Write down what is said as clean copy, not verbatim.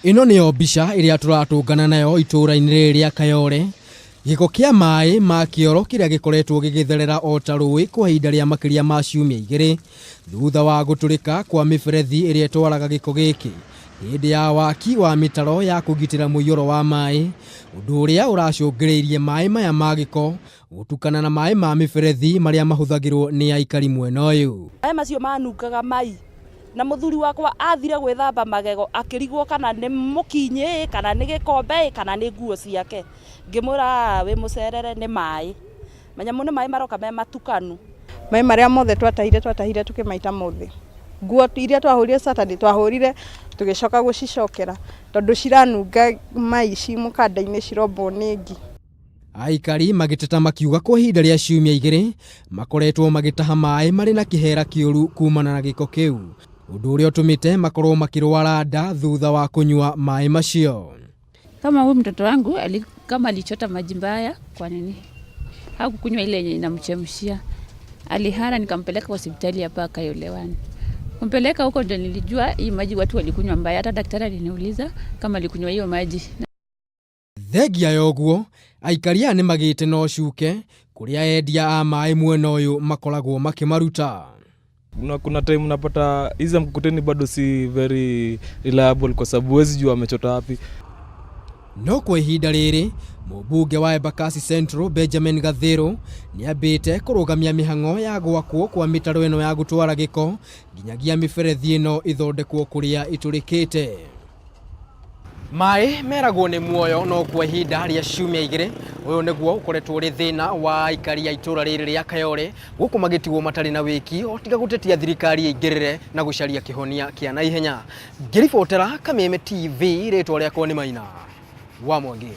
Ĩno nĩyo mbica ĩrĩa tũratũngana nayo itũũra-inĩ rĩrĩ rĩa Kayole. Gĩko kĩa maĩ ma kĩoro kĩrĩa gĩkoretwo gĩgĩtherera o ta rũĩ kwa ihinda rĩa makĩria ma ciumia igĩrĩ thutha wa gũtũrĩka kwa mĩberethi ĩrĩa ĩtwaraga gĩko gĩkĩ hĩndĩ ya waki wa mĩtaro ya kũgitĩra mũiyũro wa maĩ, ũndũ ũrĩa ũracũngĩrĩirie maĩ maya ma gĩko gũtukana na maĩ ma mĩberethi marĩa mahũthagĩrwo nĩ aikari mwena ũyũ. Maĩ macio manungaga mai na mũthuri wakwa athire gwĩthamba magego akĩrigwo kana nĩ mũkinyĩ kana nĩ gĩkombe kana nĩ nguo ciake. Ngĩmwĩra wĩ mũcerere nĩ maĩ. Manyamũ nĩ maĩ maroka me matukanu. Maĩ marĩa mothe twatahire twatahire tũkĩmaita mothe. Nguo iria twahũrire Saturday twahũrire tũgĩcoka gũcicokera tondũ ciranunga mai ci mũkanda-inĩ cirombwo nĩ ngi. Aikari magĩteta makiuga kwa ihinda rĩa ciumia igĩrĩ makoretwo magĩtaha maĩ marĩ na kĩhera kĩũru kumana na gĩko kĩu, ũndũ ũrĩa ũtũmĩte makorwo makĩrwara nda thutha wa kũnyua maĩ macio. Kama huyu mtoto wangu kama alichota maji mbaya, kwa nini hakukunywa ile yenye inamchemshia? Alihara, nikampeleka hospitali hapa Kayole. Kumpeleka huko ndio nilijua hii maji watu walikunywa mbaya. Hata daktari aliniuliza kama alikunywa hiyo maji. Thengia ya ũguo, aikari aya nĩ magĩte na ũcuke kũrĩa endia a maĩ mwena ũyũ makoragwo makĩmaruta. Kuna time unapata hizi mkokoteni bado si very reliable kwa sababu huwezi jua amechota wapi. No kwa ihinda rĩrĩ mũmbunge wa Embakasi Central Benjamin Gathiru nĩambĩte kũrũgamia mĩhang'o ya gwakwo kwa mĩtaro ĩno ya gũtwara gĩko nginyagia mĩberethi ĩno ĩthondekwo kũrĩa ĩtũrĩkĩte. Maĩ meragwo nĩ muoyo, no kwa ihinda rĩa ciumia igĩrĩ ũyũ nĩguo ũkoretwo ũrĩ thĩna wa aikari a itũra rĩrĩ rĩa Kayole gũkũ magĩtigwo matarĩ na wĩki o tiga gũtetia thirikari ĩingĩrĩre na gũcaria kĩhonia kĩa naihenya. Ngĩribotera Kameme TV, rĩtwa rĩakwa nĩ Maina wa Mwangi.